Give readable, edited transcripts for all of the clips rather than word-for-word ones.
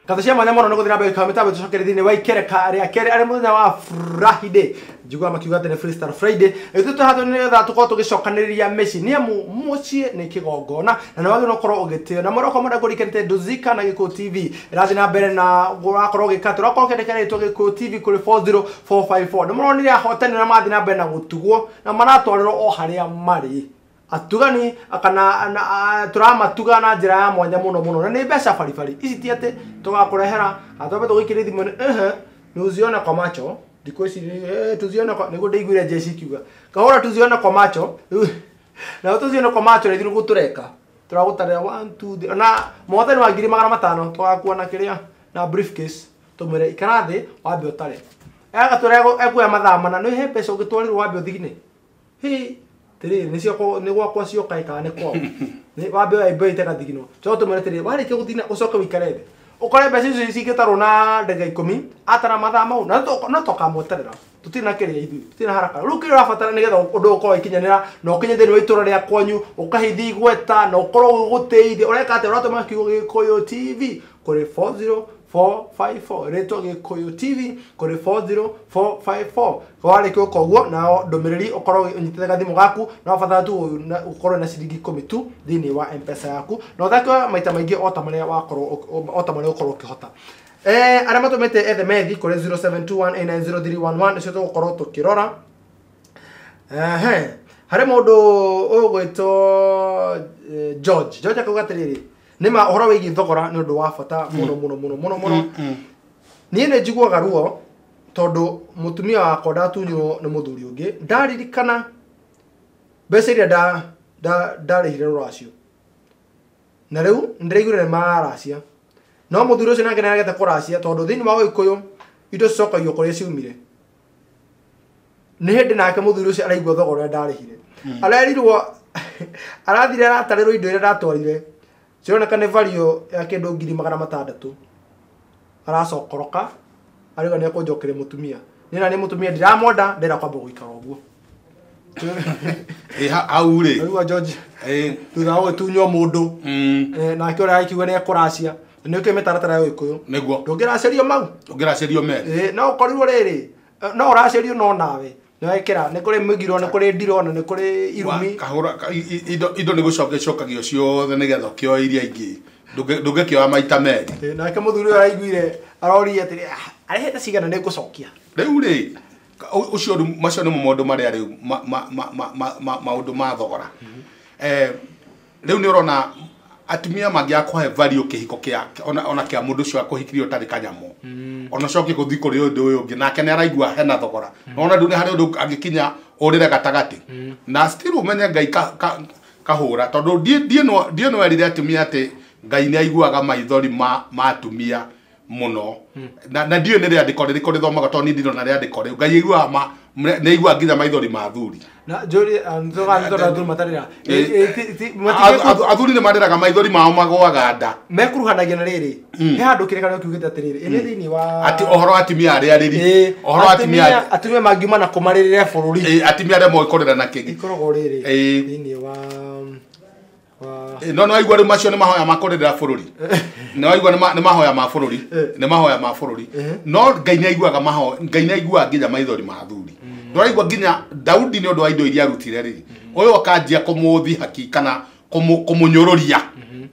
Katho cia mwanya mũno nĩ gũthiĩ na mbere gũikara mĩtambo tũcokere thĩinĩ wa ikereka rĩa kerĩ arĩ mũthenya wa Friday. Njiguaga makiuga atĩ nĩ Freestyle Friday. Ithuĩ twĩ haha nĩgetha tũkorwo tũgĩcokanĩrĩria mĩciĩ nĩ amu mũciĩ nĩ kĩgongona na nĩ wagĩrĩirwo gũkorwo ũgĩtĩo. Na mwena wakwa mwena ngũrikanĩte Nduzika na Gĩkũyũ TV ĩrathiĩ na mbere na ũrakorwo ũgĩka atĩ ũrakorwo ũkĩandĩka rĩtwa Gĩkũyũ TV kũrĩ 40454. Nĩ mũronire ahotani arĩa marathiĩ na mbere na gũtugwo na maratwarĩrwo o harĩa marĩ. Atugani kana turamatuga na njĩra ya mwanya mũno mũno na nĩ mbeca baribari ici ti atĩ tũgakũrehera atwambe tũgũikĩrie thimũ-inĩ ehe nĩ uzione kwa macho thikũ ici tuzione kwa nĩguo ndĩiguire jeshi ikiuga kahora tuzione kwa macho na tuzione kwa macho nĩ nĩguo tũreka tũragũtarĩra 1 2 3 na mwathani wa 500,000 tũgakuona na kĩrĩa na briefcase tũmwĩre ikara thĩ wambe ũtare agatũra ekuoya mathaa mana nĩ he mbeca ũngĩtwarĩrwo wambe ũthigine hi tiriri ni cioko ni gwakwa cioka kana ni kwao ni wambe wambe ite gathigino cyo tumwire tiriri warikia guthina ucoke wikare thi ukore mbeca icio cingĩtarwo na ndagĩka 10 atara mathaa mau na no tũkamweterera tũtirĩ na kĩrĩa ithuĩ tũtirĩ na haraka rĩu kĩrĩa ũrabatara nĩgetha ũndũ ũkorwo ũgĩkinyanĩra na ũkinye thĩinĩ wa itũra rĩa kwanyu ũkahithia igweta na ũkorwo ũgĩgũtĩithia ũreka atĩa ũratũma kiugo Gĩkũyũ TV kũrĩ 40454 rĩtwa Gĩkũyũ TV kũrĩ 40454 warĩkia gwĩka ũguo na ndũmĩrĩri ũkorwo ũnyitĩte gathimũ gaku na wabatara tu ũkorwo na ciringi 10 tu thĩinĩ wa M-Pesa yaku na ũthake maita maingĩ o ta marĩa wakorwo o ta marĩa ũkorwo ũkĩhota. Arĩa matũmĩte SMS kũrĩ 0721890311 nĩcio tũgũkorwo tũkĩrora. Harĩ mũndũ ũgwĩtwo George. George akauga atĩrĩrĩ nĩma ũhoro wĩgiĩ thogora nĩ ũndũ wa bata mũno mũno mũno mũno mũno. Niĩ nĩ njiguaga ruo tondũ mũtumia wakwa ndatunyirwo nĩ mũthuri ũngĩ ndaririkana mbeca iria ndarĩhire rũracio na rĩu nĩndĩraiguire nĩ mararacia no mũthuri ũcio nake nĩaregete kũracia tondũ thĩinĩ wa Gĩkũyũ indo cicokagio kũrĩa ciumire. Nĩ hĩndĩ nake mũthuri ũcio araigua thogora ũrĩa ndarĩhire arerirwo arathire aratarĩrwo indo iria ndatwarire cironeka nĩ value ya kĩndũ 600,000 aracokoroka arauga nĩ ekũnjokeria mũtumia niĩ na nĩ mũtumia ndiramwenda ndĩrenda kwamba gũikara ũguo. Hau rĩ arauga George thutha wa gũtunywo mũndũ nake ũrĩa akiuga nĩ ekũracia nĩ ũkĩũĩ mĩtaratara ya Gĩkũyũ nĩguo ndũngĩracerio mau ndũngĩracerio merĩ no ũkorirwo rĩrĩ no ũracerio no nawe nĩwekĩra nĩ kũrĩ mĩgiro nĩ kũrĩ ndiro na nĩ kũrĩ irumi kahũra indo nĩ gũcoka icokagio ciothe nĩgetha ũkĩoe iria ingĩ ndũngĩkĩoya maita merĩ. Nake mũthuri ũyũ araiguire aroria atĩrĩ arehete cigana nĩ ngũcokia rĩu rĩ ũcio macio nĩmo maũndũ marĩa rĩu maũndũ ma thogora. Rĩu nĩ ũrona atumia mangĩaga kũhe value kĩhiko kĩa ona kĩa mũndũ ũcio akũhikirie ũtarĩ kanyamũ ona coke gũthiĩ kũrĩ ũndũ ũyũ ũngĩ nake nĩ araigua hena thogora nona ndũ nĩ harĩ ũndũ angĩkinya ũrĩre gatagatĩ na still ũmenye Ngai kahũra tondũ ndiĩ no erire atumia atĩ Ngai nĩ aiguaga maithori ma atumia mũno na ndiũĩ nĩ rĩandĩko rĩrĩkũ rĩthomaga tondũ niĩ ndirona rĩandĩko rĩu Ngai aiguaga nĩ aiguaga nginya maithori ma athuri na njũrie athuri matarĩra athuri nĩ marĩraga maithori mao magũaga nda mekuruhanagia na rĩrĩ he handũ kĩrĩkanĩro kiugĩte atĩrĩrĩ ĩ thĩinĩ wa atĩ ũhoro wa atumia arĩa arĩri ũhoro wa atumia mangiuma na kũmarĩrĩre bũrũri atumia arĩa moĩ kũrĩra na kĩgi ikoragwo rĩrĩ thĩinĩ wa no waigua rĩu macio nĩ mahoya ma kũrĩrĩra bũrũri nĩ waigua nĩ mahoya ma bũrũri nĩ mahoya ma bũrũri no Ngai nĩ aiguaga mahoya Ngai nĩ aiguaga nginya maithori ma athuri ndũraigua nginya Daudi nĩ ũndũ wa indo iria arutire rĩ ũyũ akanjia kũmũthi haki kana kũmũnyũrũria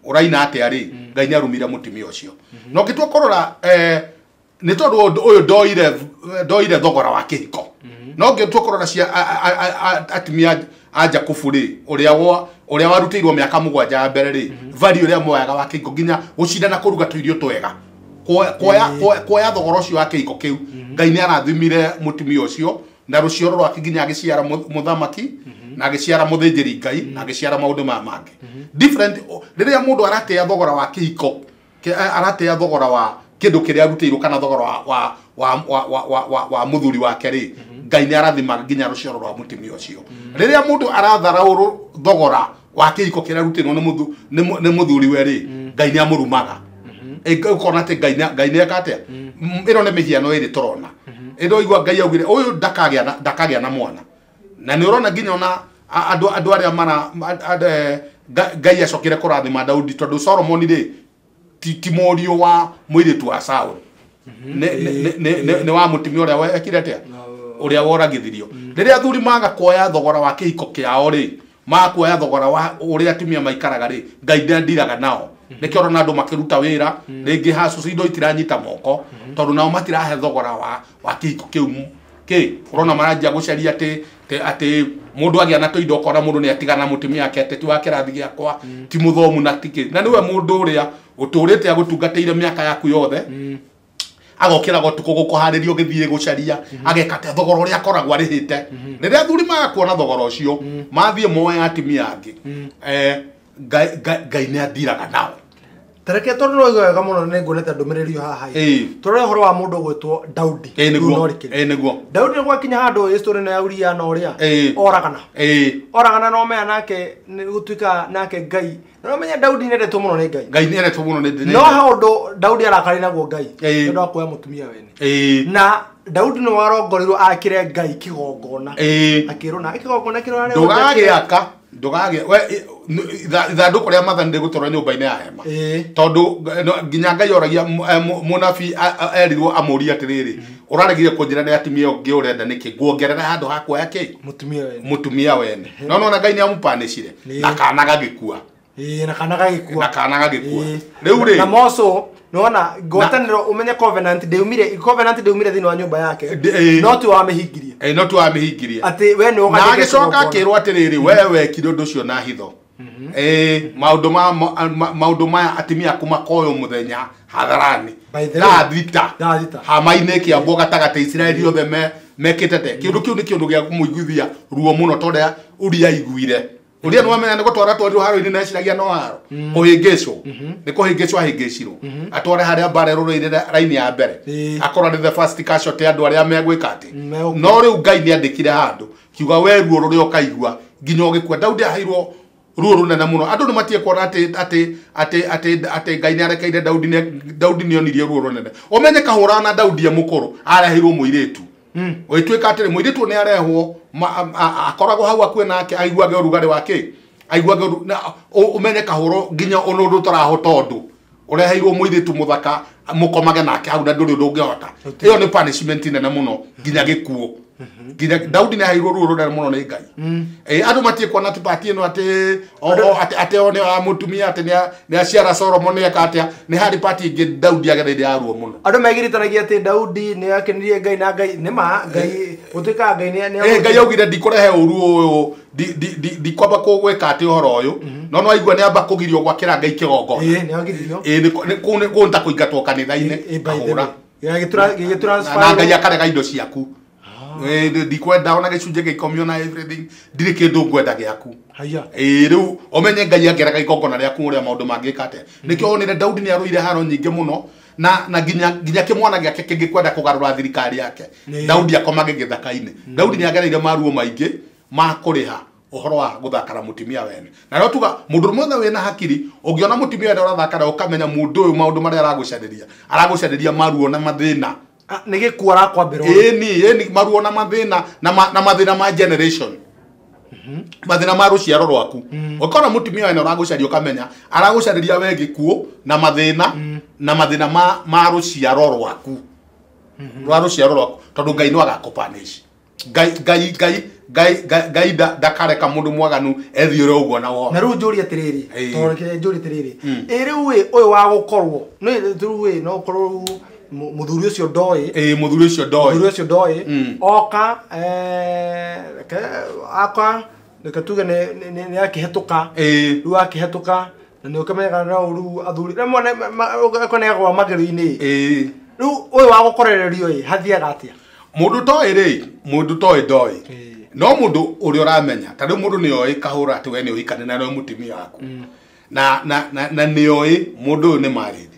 ũraina atĩa rĩ Ngai nĩ arumire mũtumia ũcio na ũngĩtua kũrora nĩ tondũ ũyũ ndoire thogora wa kĩhiko no ũngĩtua kũrora cia atumia a Jakubu rĩ ũrĩa warutĩirwo mĩaka 7 ya mbere rĩ value ũrĩa moyaga wa kĩhiko nginya gũcindana kũruga tũirio twega kuoya thogora ũcio wa kĩhiko kĩu Ngai nĩ arathimire mũtumia ũcio na rũciaro rwake nginya agĩciara mũthamaki na agĩciara mũthĩnjĩri Ngai na agĩciara maũndũ maya mangĩ different rĩrĩa mũndũ aratĩa thogora wa kĩhiko aratĩa thogora wa kĩndũ kĩrĩa arutĩirwo kana thogora wa mũthuri wake rĩ Ngai nĩ arathima nginya rũciaro rwa mũtumia ũcio rĩrĩa mũndũ aratharaũrwo thogora wa kĩhiko kĩrĩa arutĩirwo nĩ mũthuri we rĩ Ngai nĩ amũrumaga Ũkona atĩ Ngai nĩ eka atĩa? Ĩno nĩ mĩhiano ĩrĩ tũrona. Ĩno igua Ngai augire ũyũ ndakagĩa na mwana. Na nĩ ũrona nginya ona andũ arĩa mara Ngai acokire kũrathima Daudi tondũ Solomoni rĩ ti mũriũ wa mũirĩtu wa Saul. Nĩ wa mũtumia ũrĩa wekire atĩa? Ũrĩa woragithirio. Rĩrĩa athuri maga kuoya thogora wa kĩhiko kĩao rĩ, maga kuoya thogora wa ũrĩa atumia maikaraga rĩ, Ngai ndandiraga nao. Nĩkĩo ũrona andũ makĩruta wĩra rĩngĩ hacu indo itiranyita moko tondũ nao matirahe thogora wa kĩhiko kĩu kĩ ũrona maranjia gũcaria atĩ mũndũ agĩa na tũindo ũkona mũndũ nĩ atigana mũtumia wake atĩ ti wa kĩrathi gĩakwa ti mũthomu na tikĩ na nĩwe mũndũ ũrĩa ũtũrĩte agũtungatĩire mĩaka yaku yothe agokĩraga ũtukũ gũkũharĩria ũgĩthiĩ gũcaria ageka atĩa thogora ũrĩa akoragwo arĩhĩte. Rĩrĩa athuri maga kuona thogora ũcio mathiĩ moe atumia angĩ Ngai nĩ athiraga nao. Tareke tondũ no wega mũno nĩ nguonete ndũmĩrĩri haha. Tũrore ũhoro wa mũndũ ũgwĩtwo Daudi. Nĩguo. Daudi nĩ gwakinya handũ story ĩno ya Uria na ũrĩa oragana. Oragana no mea nake gũtuĩka nake Ngai. Na ũmenye Daudi nĩendetwo mũno nĩ Ngai. Ngai nĩendetwo mũno nĩ No handũ Daudi arakarĩ naguo Ngai. Nĩ ũndũ wa kuoya mũtumia wene. Na Daudi nĩ warongorirwo akĩre Ngai kĩgongona. Akĩrwo na kĩgongona kĩrĩa ndũgagĩaka ndũgagĩa we ithandũkũ rĩa maathani rĩgũtwarwo nyũmba-inĩ ya hema. Tondũ nginya Ngai oragia mũnabii erirwo amũrie atĩrĩrĩ ũraregire kũnjĩra nĩ atumia ũngĩ ũrenda nĩkĩ nguongerera handũ ha kuoya kĩ mũtumia wene. No nona Ngai nĩ amũpanĩcire na kana gagĩkua. Na kana gagĩkua. Na kana gagĩkua. Rĩu rĩ na moco nona ngwatanĩro ũmenye covenant ndĩumire covenant ndĩumire thĩinĩ wa nyũmba yake no ti wamĩhingirie. No ti wamĩhingirie atĩ we nĩ ũgathiĩ na agĩcoka akĩrwo atĩrĩrĩ we wekire ũndũ ũcio na hitho. Maũndũ maya atumia aku makoywo mũthenya hadharani thaa thita hama-inĩ kĩambwo gatagatĩ Isiraeli othe mekĩte te kĩũndũ kĩu nĩ kĩũndũ gĩa kũmũiguithia ruo mũno tondũ Uria aiguire. Uria nĩ wamenya nĩ gũtwara twarirwo haro-inĩ na eciragia no haro kũhĩngĩcwo nĩ kũhĩngĩcwo ahĩngĩcirwo atware harĩa mbara ĩrũrĩire raini ya mbere akorwo nĩ the first casualty andũ arĩa megwĩka atĩ no rĩu Ngai nĩ andĩkire handũ kiuga we ruo rũrĩa ũkaigua nginya ũgĩkua. Daudi aheirwo ruo rũnene mũno andũ nĩ matie kuona atĩ Ngai nĩ arekeire Daudi Daudi nĩ onirie ruo rũnene. Ũmenye kahũra na Daudi e mũkũrũ areheirwo mũirĩtu ũgĩtuĩka atĩrĩ mũirĩtu nĩ arehwo akoragwo hau akuĩ nake aiguage ũrugarĩ wake aiguage ũmenye kahũro nginya ũndũ ũtarahota ũndũ ũreheirwo mũirĩtu mũthaka mũkomage nake hau na ndũrĩ ũndũ ũngĩhota. Ĩyo nĩ punishment nene mũno nginya gĩkuũ. Nginya Daudi nĩ aheirwo ruo rũnene mũno nĩ Ngai. Andũ matie kuona atĩ pati ĩno atĩ atĩ o nĩ wa mũtumia atĩ nĩ aciara Solomon eka atĩa nĩ harĩ pati ĩngĩ Daudi agereire ya ruo mũno. Andũ megiritanagia atĩ Daudi nĩ akenirie Ngai na Ngai nĩ ma Ngai gũtuĩka Ngai nĩ Ngai augire ndikũrehe ũru ũyũ ndikwamba gwĩka atĩ ũhoro ũyũ no no aigua nĩ amba kũgirio gwakĩra Ngai kĩgongona. Kũu nĩ ta kũingatwo kanitha-inĩ kahũra na Ngai akarega indo ciaku. Ndikwenda ona gĩcunjĩ gĩa ikũmi ona everything ndirĩ kĩndũ ngwenda gĩaku. Rĩu ũmenye Ngai angĩrega igongona rĩaku ũrĩa maũndũ mangĩka atĩa. Nĩkĩo wonire Daudi nĩ arũire haro nyingĩ mũno na nginya kĩmwana gĩake kĩngĩkwenda kũgarũra thirikari yake. Daudi akomage gĩthaka-inĩ. Daudi nĩ agereire maruo maingĩ ma kũrĩha ũhoro wa gũthakara mũtumia wene. Na rĩo tuga mũndũ mũothe wĩna hakiri ũngĩona mũtumia wene ũrathakara ũkamenya mũndũ ũyũ maũndũ marĩa aragũcarĩria aragũcarĩria maruo na mathĩna. Nĩ gĩkuũ arakwambĩra. Ĩni maruo na mathĩna na mathĩna ma generation. Mathĩna ma rũciaro rwaku. Ũkona mũtumia wene ũragũcaria ũkamenya aragũcarĩria we gĩkuũ na mathĩna na mathĩna ma rũciaro rwaku. Rwa rũciaro rwaku tondũ Ngai no agakũpanish. Ngai ndakareka mũndũ mwaganu ethiĩre ũguo na wona. Na rĩu njũrie atĩrĩrĩ tondũ kĩrĩa njũrie atĩrĩrĩ ĩ rĩu ĩ ũyũ wa gũkorwo nĩ rĩu ĩ no ũkorwo mũthuri ũcio ndoĩ. Mũthuri ũcio ndoĩ. Mũthuri ũcio ndoĩ oka aka reke tuge nĩ akĩhetũka. Rĩu akĩhetũka na nĩ ũkĩmenyaga no rĩu athuri rĩmwe akonegwo magerio-inĩ. Rĩu ũyũ wa gũkorererio ĩ hathiaga atĩa? Mũndũ toĩ rĩ mũndũ toĩ ndoĩ. No mũndũ ũrĩa ũramenya ta rĩu mũndũ nĩ oĩ kahũra atĩ we nĩ ũhikane na nĩ mũtumia waku. Na nĩ oĩ mũndũ ũyũ nĩ married.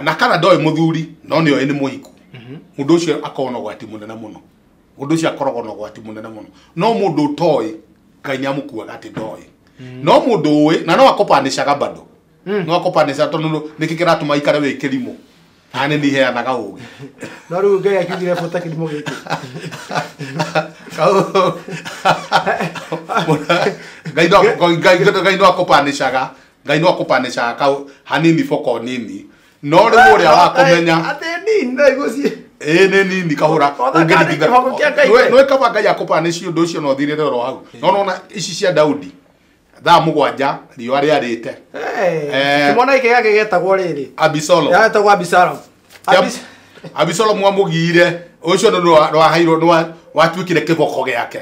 Na kana ndoĩ mũthuri no nĩ oĩ nĩ mũhiku. Mũndũ ũcio akoragwo na ũgwati mũnene mũno. Mũndũ ũcio akoragwo na ũgwati mũnene mũno. No mũndũ ũtoĩ Ngai nĩ amũkuaga atĩ ndoĩ. No mũndũ ũĩ na no akũpanĩcaga bado. No akũpanisha tondũ nĩkĩ kĩratũma ikare wĩ kĩrimũ na nĩ niheanaga ũgĩ. No rĩu Ngai akiugire bũta kĩrimũ gĩkĩ. Ngai no akũpanishaga, Ngai no akũpanishaga kau hanini boko nini. No rĩu ũrĩa wa kũmenya atĩ nini no igucie. Ĩĩ nĩ nini kahũra ũngĩringitha. Nĩ kaba Ngai akũpanish ũndũ ũcio no ũthirĩre oro hau. No nona ici cia Daudi thaa 7 riũa rĩarĩte. Kĩmwana gĩkĩ gĩake gĩetagwo rĩrĩ Abisalomu. Gĩetagwo Abisalomu. Abisalomu amũgiire ũcio nĩ rwaheirwo nĩ watuĩkire kĩboko gĩake.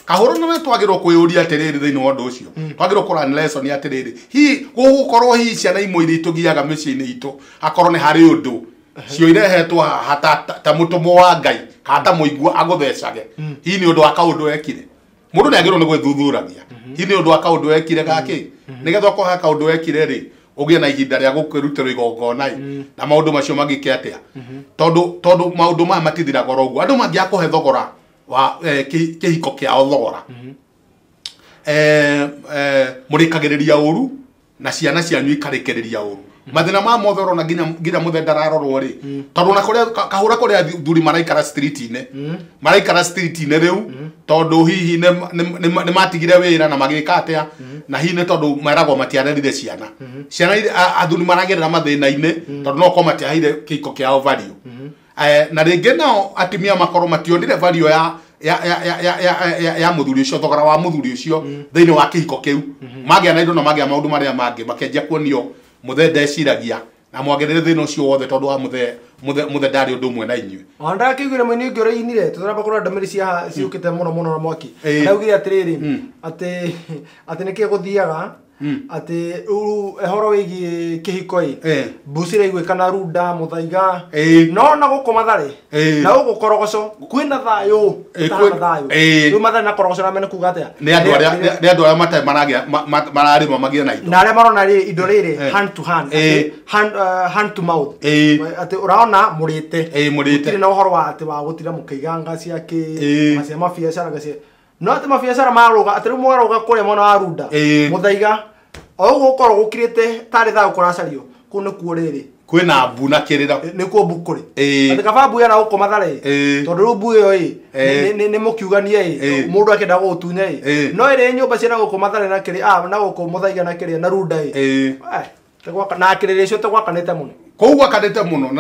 Kahũrũ nĩ twagĩrĩirwo kwĩyũria atĩrĩrĩ thĩinĩ wa ũndũ ũcio. Twagĩrĩirwo kũrun lesson atĩrĩrĩ. Hihi gũgũkorwo hihi ciana imwe iria itũgiaga mĩciĩ-inĩ itũ akorwo nĩ harĩ ũndũ cio irehetwo haha ta mũtũmwo wa Ngai kana ta mũigua agũthecage. Hihi nĩ ũndũ wa kaũndũ ekire. Mũndũ nĩ agĩrĩirwo nĩ gwĩthuthuragia. Hihi nĩ ũndũ wa kaũndũ ekire gakĩ? Nĩgetha okorwo he kaũndũ ekire rĩ, ũgĩe na ihinda rĩa gũkwĩrutĩrwo igongona ĩ, na maũndũ macio magĩke atĩa? Tondũ maũndũ maya matithiraga oro ũguo. Andũ mangĩakũhe thogora wa kĩhiko kĩao thogora. Mũrĩkagĩrĩria ũru na ciana cianyu ikarĩkĩrĩria ũru. Mathĩna ma mothe ũrona nginya mũthee ndararorwo rĩ, tondũ na kũrĩa kahũra kũrĩa thuri maraikara street-inĩ. Maraikara street-inĩ rĩu tondũ hihi nĩ matigire wĩra na magĩka atĩa, na hihi nĩ tondũ meragwo matiarerire ciana. Ciana athuri maragerera mathĩna-inĩ tondũ no korwo matiaheire kĩhiko kĩao value. Na rĩngĩ nao atumia makorwo mationire value ya mũthuri ũcio, thogora wa mũthuri ũcio thĩinĩ wa kĩhiko kĩu. Magĩa na indo na magĩa maũndũ marĩa mangĩ makĩanjia kuonio mũthee ndeciragia na mwagerere thĩna ũcio wothe tondũ wa mũthee ndarĩ ũndũ ũmwe na inyuĩ. Ona ndakĩiguire mũini ũngĩ ũrainire tũtaramba kũrora ndũmĩrĩri cia ciũkĩte mũno mũno na mwaki. Araugire atĩrĩrĩ atĩ nĩkĩĩ gũthiaga atĩ ũhoro wĩgiĩ kĩhiko ĩ mbuci iraiguĩka na runda mũthaiga no na gũkũ Mathare na gũkũ Korogoco kwĩna thayũ tana thayũ rĩu Mathare na Korogoco na mene kuga atĩa nĩ andũ arĩa nĩ andũ arĩa matarĩ maragĩa mararĩma magĩe na indo na arĩa marona rĩ indo rĩrĩ hand to hand hand to mouth atĩ ũraona mũrĩte mũrĩte na ũhoro wa atĩ wa gũtira mũkaiga ngaci ake cia mabiacara ngaci no atĩ mabiacara marũga atĩ rĩu mwarũga kũrĩa mwena wa runda mũthaiga o ũguo ũkorwo gũkirĩte tarĩ thayũ kũracario kũu nĩkuo rĩrĩ kwĩna mbu na kĩrĩra nĩkuo mbu kũrĩ atĩ kaba mbu yana gũkũ Mathare tondũ rĩu mbu ĩyo ĩ nĩ mũkiuganie ĩ mũndũ akĩenda gũgũtunya ĩ no ĩrĩ nyũmba ciĩna gũkũ Mathare na kĩrĩ na gũkũ mũthaiga na kĩrĩa na runda ĩ na kĩrĩrĩ icio tũgwakanĩte mũno kũu gwakanĩte mũno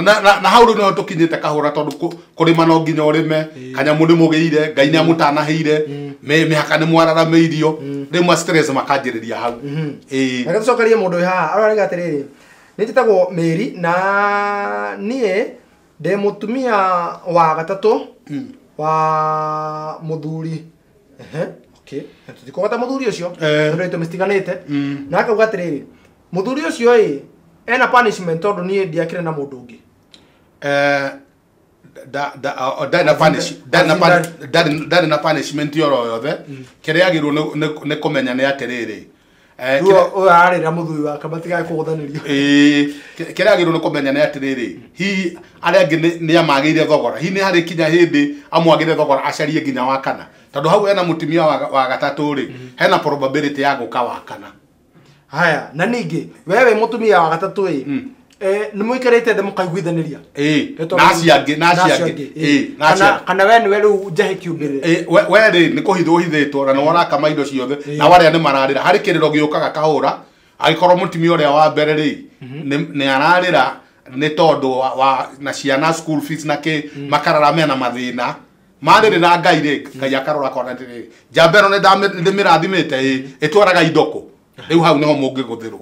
na hau rĩu nĩho tũkinyĩte kahũra tondũ kũrĩma no nginya ũrĩme kanyamũ nĩ mũgĩire Ngai nĩ amũtanahĩire mĩhaka nĩ mwararamĩirio rĩu ma stress makanjĩrĩria hau. Reke tũcokerie mũndũ wĩ haha ararauga atĩrĩrĩ nĩ njĩtagwo Mary na niĩ ndĩ mũtumia wa gatatũ wa mũthuri. Okay, tũtikũgweta mũthuri ũcio tondũ itũmi citiganĩte na akauga atĩrĩrĩ mũthuri ũcio ĩ ena punishment tondũ niĩ ndiakĩrĩ na mũndũ ũngĩ. Ndarĩ na punishment oro yothe kĩrĩa agĩrĩirwo nĩ kũmenya nĩ atĩrĩrĩ ũyũ ararĩra mũthuri wake matigae kũgũthanĩrio. Kĩrĩa agĩrĩirwo nĩ kũmenya nĩ atĩrĩrĩ hihi arĩa angĩ nĩ amagĩire thogora hihi nĩ harĩ kinya hĩndĩ amwagĩre thogora acarie nginya wa kana tondũ hau hena mũtumia wa gatatũ rĩ hena probability ya gũka wa kana. Haya na ningĩ wewe wĩ mũtumia wa gatatũ ĩ nĩ mũikarĩte thĩ mũkaiguithanĩria na acio angĩ na acio angĩ kana we nĩwe rĩu njahi kĩumbĩrĩre we rĩ nĩ kũhithwo ũhithĩtwo na nĩ warakama indo ciothe na arĩa nĩ mararĩra harĩ kĩrĩro gĩũkaga kahũra angĩkorwo mũtumia ũrĩa wa mbere rĩ nĩ ararĩra nĩ tondũ wa na ciana school fees na kĩ makarara mena mathĩna marĩrĩra Ngai rĩ Ngai akarora akona atĩrĩrĩ njamba ĩno nĩ ndĩmĩrathimĩte ĩtwaraga indo kũ rĩu hau nĩho mũngĩgũthĩrwo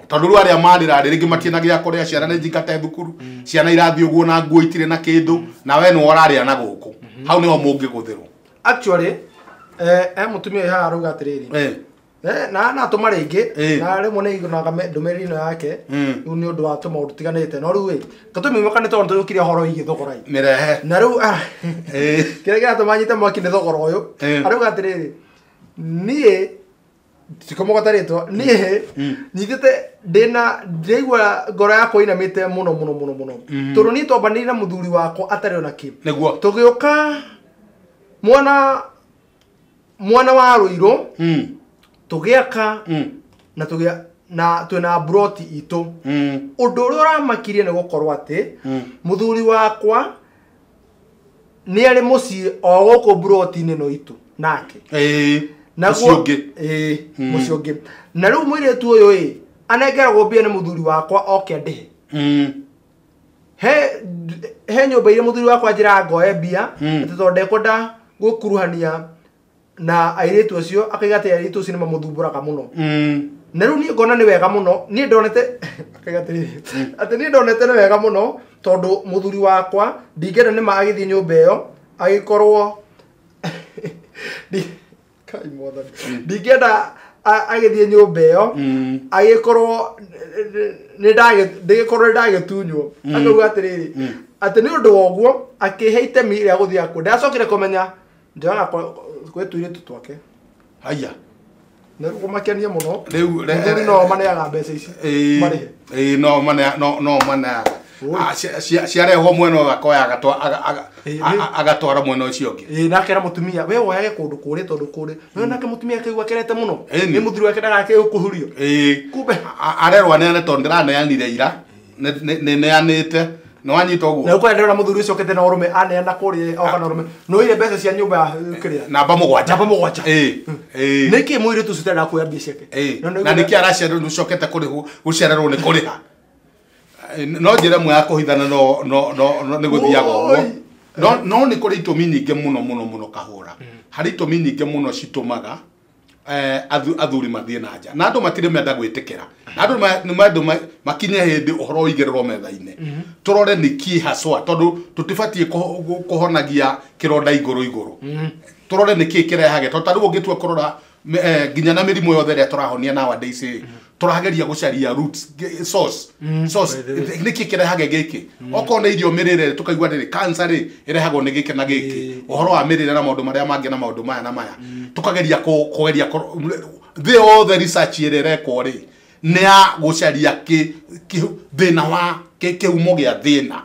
tondũ rĩu arĩa marĩra rĩ rĩngĩ matiena gĩa kũrĩa ciana nĩ njingate thukuru ciana irathiĩ ũguo na nguo itirĩ na kĩndũ na we nĩwe ũrarĩa na gũkũ hau nĩho mũngĩgũthĩrwo. Actually mũtumia ũyũ haha arauga atĩrĩrĩ na natũma rĩngĩ na rĩmwe nĩ igunaga ndũmĩrĩri ĩno yake rĩu nĩ ũndũ wa tũmaũndũ tũtiganĩte no rĩu ĩ gatũmiumĩka nĩ tondũ tũyũkire ũhoro wĩgiĩ thogora ĩ mĩrehe na rĩu kĩrĩa kĩratũma nyite mwaki nĩ thogora ũyũ arauga atĩrĩrĩ niĩ tikomogota rĩtwa niĩ nyitĩte ndĩna ndĩraigua ngoro yakwa inamĩte mũno mũno mũno mũno tondũ niĩ twambanĩire na mũthuri wakwa atarĩ ona kĩ nĩguo tũgĩũka mwana wa Rũirũ tũgĩaka na na twina broti itu undu uria uramakirie ni gukorwo ati muthuri wakwa ni ari mucii o guku broti-ini no itu nake naguo mucii ungi na riu muiritu uyu anengeragwo mbia ni muthuri wakwa oke andihe he nyumba iria muthuri wakwa njira ngoe mbia ati tondu ndekwenda gukuruhania na airitu acio akaiga ati airitu acio ni mamuthumburaga muno na riu nie ngona ni wega muno nie ndonete akaiga ati nie ndonete ni wega muno tondu muthuri wakwa ndingenda ni ma agithie nyumba iyo agikorwo kai mwathani ndingenda agithie nyumba iyo agikorwo ni ndagĩkorwo ndagĩtunywo akauga atiriri ati ni undu wa uguo akihe itemi ria guthii akuo ndacokire kumenya njoyaga kwĩ tũirĩtu twake haya na rĩu kũmakenia mũno rĩu no maneaga mbeca ici marĩhe no maneaga no maneaga ciarehwo mwena ũyũ akoya agatwara mwena ũcio ũngĩ na akera mũtumia we woyage kũndũ kũrĩ tondũ kũrĩ no nake mũtumia akaigua akenete mũno nĩ mũthuri wake ndagake ũkũhurio kumbe arerwo aneane tondũ ndĩraneanire ira nĩneanĩte nĩwanyita ũguo na ũkwenda ndĩrona mũthuri ũcio okĩte na ũrũme aneana kũrĩa oka na ũrũme nĩoire mbeca cia nyũmba ya kĩrĩa namba mũgwanja nĩkĩ mũirĩtu ũcio ũtarenda kuoya mbia ciake na nĩkĩ aracererwo ũcokete kũrĩhwo gũcererwo nĩ kũrĩha no njĩra ĩmwe ya kũhithana no no no nĩ gũthiaga ũguo no nĩ kũrĩ itũmi nyingĩ mũno mũno mũno kahũra harĩ itũmi nyingĩ mũno citũmaga athuri mathiĩ na nja na andũ matirĩ menda gwĩtĩkĩra na andũ nĩ makinye hĩndĩ ũhoro ũigĩrĩrwo metha-inĩ tũrore nĩ kĩ haswa tondũ tũtibatiĩ kũhonagia kĩronda igũrũ igũrũ tũrore nĩ kĩ kĩrehage tondũ ta rĩu ũngĩtua kũrora nginya na mĩrimũ yothe ĩrĩa tũrahonia nowadays tũrageria gũcaria roots source nĩkĩ kĩrehage gĩkĩ okorwo nĩ irio mĩrĩre tũkaigua rĩrĩ cancer rĩ ĩrehagwo nĩ gĩkĩ na gĩkĩ ũhoro wa mĩrĩre na maũndũ marĩa mangĩ na maũndũ maya na maya tũkageria kũgeria thĩ yothe research ĩrĩa ĩrekwo rĩ nĩ ya gũcaria thĩna wa kĩhumo gĩa thĩna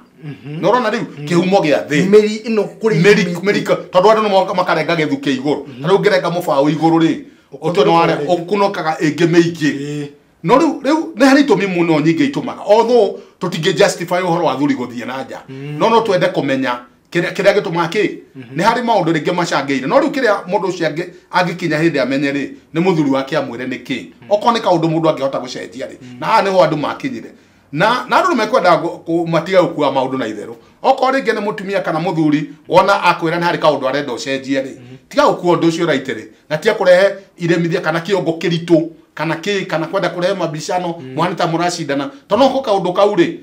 nĩũrona rĩu kĩhumo gĩa thĩna mĩri ĩno kũrĩ mĩri tondũ andũ nĩ makarenga gĩthukĩ igũrũ ta rĩu ũngĩrenga mũbaũ igũrũ rĩ ũtue nĩ ũkunũkaga ĩngĩ mĩingĩ no rĩu nĩ harĩ itũmi mũno nyingĩ itũmaga although tũtingĩ justify ũhoro wa athuri gũthiĩ na nja no twende kũmenya kĩrĩa gĩtũmaga kĩ nĩ harĩ maũndũ rĩngĩ macangĩire no rĩu kĩrĩa mũndũ ũcio angĩkinya hĩndĩ amenye rĩ nĩ mũthuri wake amwĩre nĩ kĩ okorwo nĩ kaũndũ mũndũ angĩhota gũcenjia rĩ na haha nĩho andũ makinyire na andũ nĩmekwenda matige gũkua maũndũ na itherũ okorwo rĩngĩ nĩ mũtumia kana mũthuri wona akwĩra nĩ harĩ kaũndũ arenda ũcenjie rĩ tiga gũkua ũndũ ũcio raitĩrĩ na tiga kũrehe iremithia kana kĩongo kĩritũ kana kĩ kana kwenda kũrehe mabicano mwana ta mũracindana tondũ no kaũndũ kau rĩ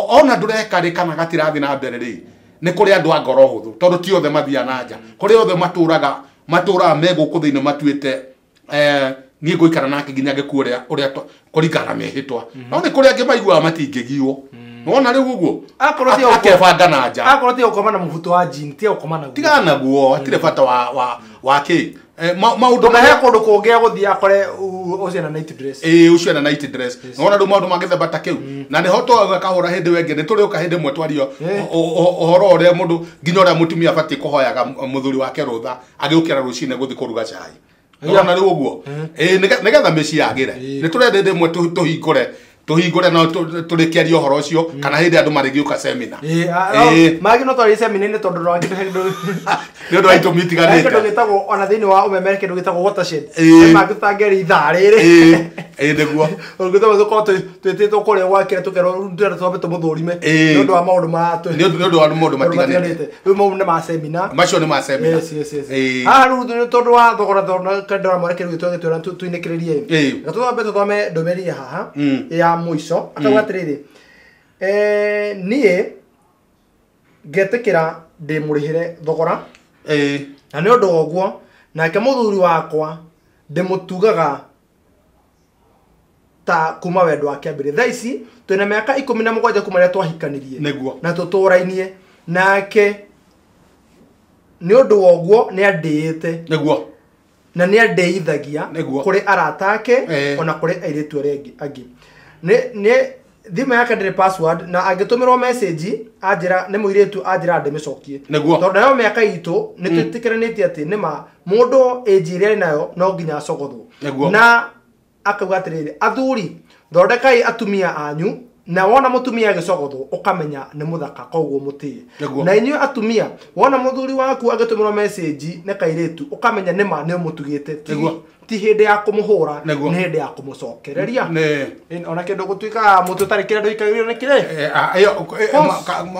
ona ndũreka rĩ kana gatirathiĩ na mbere rĩ nĩ kũrĩ andũ a ngoro hũthũ tondũ ti othe mathiaga na nja kũrĩ othe matũraga me gũkũ thĩinĩ matuĩte niĩ ngũikara nake nginya ngĩkue ũrĩa kũringana na mĩhĩtwa no nĩ kũrĩ angĩ maiguaga matingĩgiwo nĩwona rĩu ũguo akebanga na nja akorwo ti gũkoma na mũbuto wa jean ti gũkoma naguo tigana naguo hatirĩ bata wa kĩ maũndũ marĩa kũndũ kũngĩ agũthiĩ akore ũcio na night dress ũcio na night dress nĩwona rĩu maũndũ ma gĩthemba ta kĩu na nĩho twauga kahũra hĩndĩ ĩyo ĩngĩ nĩ tũrĩũka hĩndĩ ĩmwe twario ũhoro ũrĩa mũndũ nginya ũrĩa mũtumia abatiĩ kũhoyaga mũthuri wake rũtha agĩũkĩra rũcinĩ gũthiĩ kũruga cai nĩwona rĩu ũguo nĩgetha mĩciĩ yagĩre nĩ tũrenda hĩndĩ ĩmwe tũhingũre no tũrĩkĩaria ũhoro ũcio kana hĩndĩ andũ marĩgĩũka seminar mangĩ no twarĩ seminar-inĩ tondũ no angĩ nĩ ũndũ wa itũmi itiganĩte kĩndũ gĩtagwo ona thĩinĩ wa ũmemere kĩndũ gĩtagwo watershed mangĩ tũtangĩaria ithaa rĩrĩ nĩguo ũngĩtũma tũkorwo twĩtĩtwo kũrĩa gwakĩra tũkerwo tũrenda twambe tũmũthũrime nĩ ũndũ wa maũndũ ma nĩ ũndũ wa maũndũ matiganĩte rĩu mau nĩ ma seminar macio nĩ ma seminar haha rĩu nĩ tondũ wa thogora ndora mwanake rĩu gĩtwĩra tũinĩkĩrĩrie reke twambe tũthome ndũmĩrĩri haha ya mũico akauga atĩrĩrĩ niĩ ngetĩkĩra ndĩmũrĩhĩre thogora na nĩ ũndũ wa ũguo nake mũthuri wakwa ndĩmũtugaga ta kuma wendo wake ambĩrĩria thaa ici twĩna mĩaka 17 kuma rĩrĩa twahikanirie na tũtũrainie nake nĩ ũndũ wa ũguo nĩ andĩĩte nĩguo na nĩ andeithagia kũrĩ arata ake ona kũrĩ airĩtu arĩa angĩ nĩ thimũ yake ndĩrĩ password na angĩtũmĩrwo message anjĩra nĩ mũirĩtu anjĩra ndĩmĩcokie tondũ nayo mĩaka itũ nĩ twĩtĩkĩranĩtie atĩ nĩma mũndũ age ĩrĩa arĩ nayo no nginya acogothwo na Akauga atĩrĩrĩ, athuri thondekai atumia anyu na wona mutumia agĩcogothwo ũkamenya nĩ mũthaka koguo mũtĩe. Na inyuĩ atumia wona mũthuri waku agĩtũmĩrwo message nĩ kairĩtu ũkamenya nĩma nĩ ũmũtugĩte, ti hĩndĩ ya kũmũhũra, nĩ hĩndĩ ya kũmũcokereria. Ona kĩndũ gũtuĩkaga mũtĩ ũtarĩ kĩrĩa ndũikagĩrio nĩ kĩrĩ.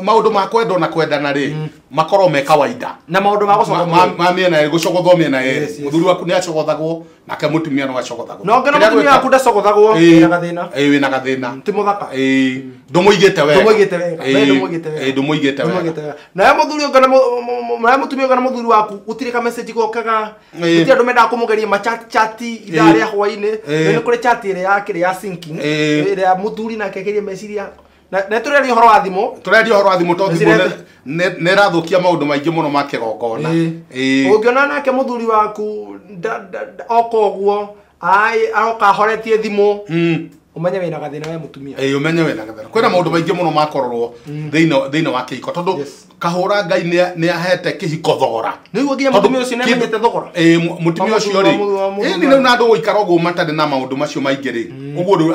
Maũndũ ma kwendwo na kwendana rĩ makorwo me kawaida na maũndũ ma gũcogothwo ma mĩena ĩrĩ, gũcogothwo mĩena ĩrĩ. Mũthuri waku nĩ acogothagwo nake mũtumia no acogothagwo. No ngena mũtumia waku ndacogothagwo, wĩna gathĩna. Wĩna gathĩna. Ti mũthaka. Ndũmũigĩte wega. Ndũmũigĩte wega. Ndũmũigĩte wega. Ndũmũigĩte wega. Nawe mũthuri ũngĩ nawe mũtumia ũngĩ na mũthuri waku gũtirĩ ka message gokaga. Gũtirĩ andũ mendaga kũmũgeria ma chat chat ithaa rĩa hwaĩ-inĩ. Nĩ kũrĩ chat ĩrĩa ya kĩrĩa ya syncing ĩrĩa mũthuri nake agerie meciria. Na tũreria ũhoro wa thimũ. Tũreria ũhoro wa thimũ tondũ thimũ nĩ ĩrathũkia maũndũ maingĩ mũno ma kĩgongona. Ũngĩona nake mũthuri waku oka ũguo aroka ahoretie thimũ, umenye wĩna gathĩna we mũtumia. Umenye wĩna gathĩna. Kwĩna maũndũ maingĩ mũno makororwo thĩinĩ wa kĩhiko tondũ kahũra Ngai nĩ ahete kĩhiko thogora. Nĩguo nginya mũtumia ũcio nĩamenyete thogora. Mũtumia ũcio rĩ, nĩ rĩu na andũ gũikara ũguo matarĩ na maũndũ macio maingĩ rĩ, ũguo rĩu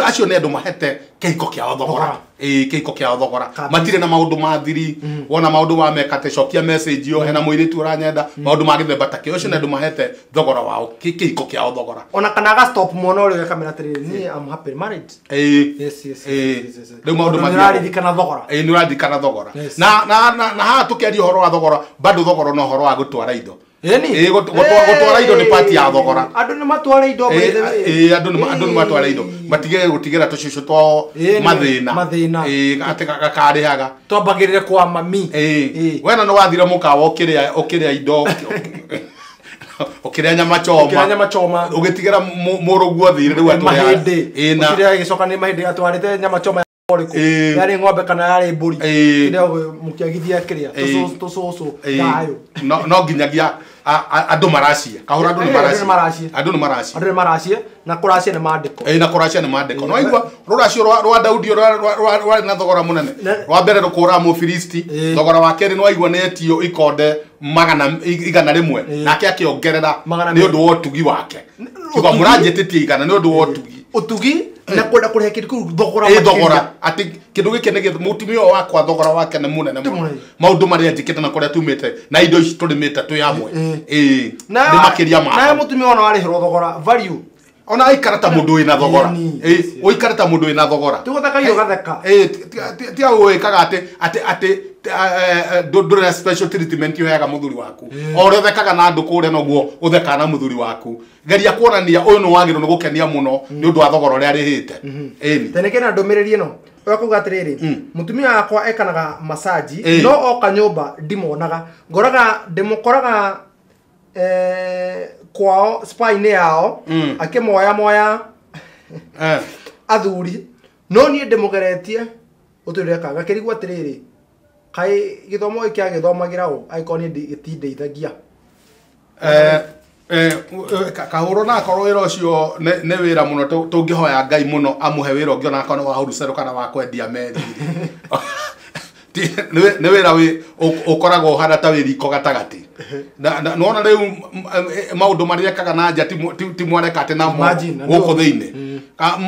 acio nĩ andũ mahete kĩhiko kĩao thogora. Kĩhiko kĩao thogora. Matirĩ na maũndũ ma thiri, wona maũndũ ma meka atĩ cokia message ĩyo hena mũirĩtu ũranyenda, maũndũ ma gĩthemba ta kĩo. Ũcio nĩ andũ mahete thogora wao, kĩhiko kĩao thogora. Ona kana aga stop mwana ũrĩa akamera atĩrĩrĩ, niĩ I'm happily married. Yes, yes. Rĩu maũndũ mathiaga. Nĩũraririkana thogora. Nĩũraririkana thogora. Na haha tũkĩaria ũhoro wa thogora, bado thogora no ũhoro wa gũtwara indo. Gũtwara indo nĩ part ya thogora. Andũ nĩ matwara indo. Andũ nĩ matwara indo. Matige gũtigĩra tũcũcũ twao mathĩna. Atĩ gakarĩhaga. Twambagĩrĩre kwa mami. Wena nĩ wathire mũkawa ũkĩrĩa indo. Ũkĩrĩa nyama choma. Ũkĩrĩa nyama choma. Ũgĩtigĩra mũrũguo thirĩ rĩu atũrĩa. Mahĩndĩ. Ũkĩrĩa gĩcoka nĩ mahĩndĩ atwarĩte nyama choma yarĩ ng'ombe kana yarĩ mbũri. Kĩrĩa mũkĩagithia kĩrĩa tũcũcũ thayũ. No nginyagia andũ maracie. Kahũra andũ nĩ maracie. Andũ nĩ maracie. Andũ nĩ maracie na kũracia nĩ maandĩko. Na kũracia nĩ maandĩko. No waigua rũracio rwa Daudi rwarĩ na thogora mũnene. Rwa mbere rũkũraga Mũfilisti, thogora wa kerĩ nĩ waigua nĩ etio ikonde 100 nake akĩongerera nĩ ũndũ wa ũtugi wake. Kiuga mũranjĩtĩtie 100 nĩ ũndũ wa ũtugi. Ũtugi na kwenda kũrĩha kĩndũ kĩu thogora makĩria. Thogora atĩ kĩndũ gĩkĩ nĩ mũtumia ũyũ wakwa thogora wake nĩ mũnene mũno. Maũndũ marĩa njĩkĩte na kũrĩa tumĩte na indo ici tũrĩmĩte twĩ hamwe. Nĩ makĩria ma. Nawe mũtumia ona warĩhĩrwo thogora value. Ona aikara ta mũndũ wĩna thogora. Ũikare ta mũndũ wĩna thogora. Tũgũtheka irio gatheka. Ti ũĩkaga atĩ ndũrĩ na special treatment ũheaga mũthuri waku. O ũrĩa ũthekaga na andũ kũrĩa noguo ũthekaga na mũthuri waku. Geria kuonania ũyũ nĩ wagĩrĩirwo nĩ gũkenia mũno nĩ ũndũ wa thogora ũrĩa arĩhĩte. Tene kĩna ndũmĩrĩri ĩno. Ũrĩa kuga atĩrĩrĩ, mũtumia wakwa ekanaga massage no oka nyũmba ndimonaga. Ngoraga ndĩmũkoraga kwao spa-inĩ yao akĩmoya moya athuri no niĩ ndĩmũgeretie ũtũreka gakĩrigwo atĩrĩrĩ, kaĩ gĩthomo gĩkĩ agĩthomagĩra ũ angĩkorwo niĩ gĩtindeithagia. Kahũrwo na akorwo wĩra ũcio nĩ wĩra mũno tũngĩhoya Ngai mũno amũhe wĩra ũngĩ ona akorwo nĩ wa wholesale kana wa kwendia meri. Nĩ wĩra ũkoragwo ũhana ta wĩ riko gatagatĩ. Nĩwona rĩu maũndũ marĩa ekaga na nja ti mwareka atĩ namo gũkũ thĩinĩ.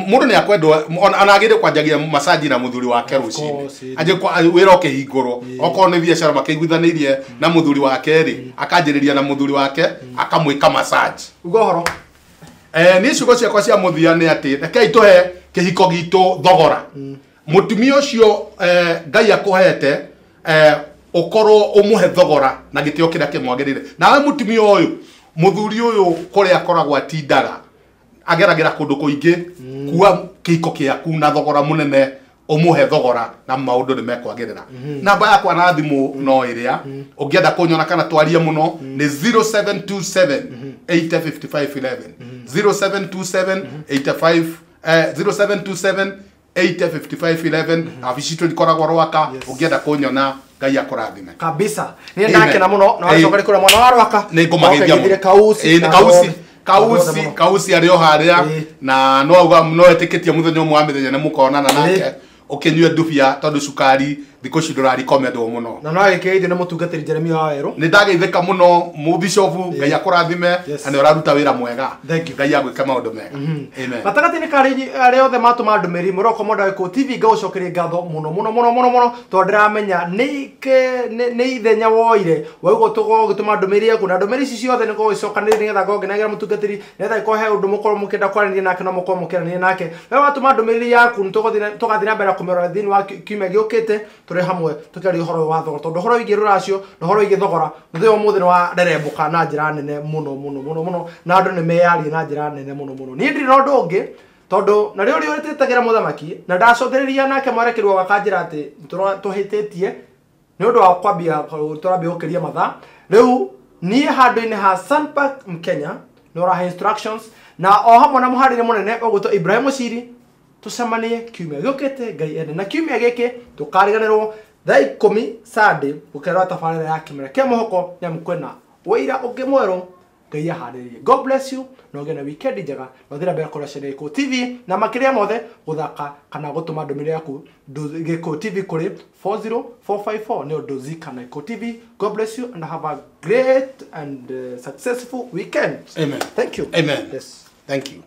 Mũndũ nĩ akwendwo ona agĩrĩire kwanjagia massage na mũthuri wake rũcinĩ. Anjie wĩra ũkĩhingũrwo okorwo nĩ biacara makĩiguithanĩirie na mũthuri wake rĩ, akanjĩrĩria na mũthuri wake akamwĩka massage. Uga ũhoro. Niĩ ciugo ciakwa cia mũthia nĩ atĩ rekei tũhe kĩhiko gitũ thogora. Mũtumia ũcio Ngai akũhete ũkorwo ũmũhe thogora na gĩtĩo kĩrĩa kĩmwagĩrĩire. Nawe mũtumia ũyũ, mũthuri ũyũ kũrĩa akoragwo atindaga ageragĩra kũndũ kũingĩ, kua kĩhiko kĩaku na thogora mũnene, ũmũhe thogora na maũndũ nĩ mekwagĩrĩra. Namba yakwa na thimũ no ĩrĩa ũngĩenda kũnyona kana twarie mũno nĩ 0727 855 11 0727 85 0727 855 abici citũ ikoragwo Rwaka. Ũngĩenda kũnyona Ngai akũrathime kabisa. Nĩ ndakena mũno na wacoka kũrĩa mwana wa Rwaka. Nĩ ngũmageithia mũno. Kausi kausi arĩ o harĩa na no auga no etĩkĩtie mũthenya ũmwe wa mĩthenya nĩ mũkonana nake ũkĩnyue ndubia tondũ cukari Thikũ ici ndũrarikomendwo mũno. Na no agĩkĩgeithio nĩ mũtungatĩri Jeremia wa Werũ. Nĩ ndageithĩka mũno mũbishofu, Ngai akũrathime Yes. na nĩ ũraruta wĩra mwega. Thank you. Ngai agwĩke maũndũ mega. Amen. Gatagatĩ-inĩ ka arĩa othe matũma ndũmĩrĩri mũroko mwenda Gĩkũyũ TV, ngagũcokeria ngatho mũno mũno mũno mũno mũno, tondũ ndĩramenya nĩ ithenya woire waigua tũgũgĩtũma ndũmĩrĩri yaku, na ndũmĩrĩri ici ciothe nĩ ngũgĩcokanĩrĩria nĩgetha ngongenagĩra mũtungatĩri, nĩgetha ĩkorwo he ũndũ mũkorwo mũkĩenda kwaranĩria nake no mũkorwo mũkĩaranĩria nake. We watũma ndũmĩrĩri yaku nĩ tũgathiĩ na mbere na kũmĩrora thĩinĩ wa kiumia gĩũkĩte, tũrĩ hamwe tũkĩaria ũhoro ũyũ wa thogora, tondũ ũhoro wĩgiĩ rũracio na ũhoro wĩgiĩ thogora mũthenya wa ũmũthĩ nĩ warerembũka na njĩra nene mũno mũno mũno mũno, na andũ nĩ meyaria na njĩra nene mũno mũno. Niĩ ndirĩ na ũndũ ũngĩ, tondũ na rĩu rĩu rĩtĩtagĩra mũthamaki na ndacothereria nake mwerekeri wa akanjĩra atĩ tũhĩtĩtie nĩ ũndũ wa kwambia tũrambia gũkĩria mathaa. Rĩu niĩ handũ-inĩ ha Sunpark Mkenya nĩ ũrahe instructions, na o hamwe na mũharĩri mũnene ũgwĩtwo Ibrahim Mũciri, tũcemanie kiumia gĩũkĩte Ngai ende, na kiumia gĩkĩ tũkariganĩrwo thaa 10 Sunday gũkerwo tabarĩra ya kĩmera kĩa mũhoko, nĩamu kwĩna wĩira ũngĩ mwerũ Ngai aharĩrĩrie. God bless you, na ũgĩe na weekend njega, na ũthiĩ na mbere kũrora channel Gĩkũyũ TV, na makĩria mothe gũthaka kana gũtũma ndũmĩrĩri yaku Gĩkũyũ TV kũrĩ 40454 nĩ ũndũ Zika na Gĩkũyũ TV. God bless you and have a great and successful weekend. Amen. Thank you. Amen. Yes. Thank you.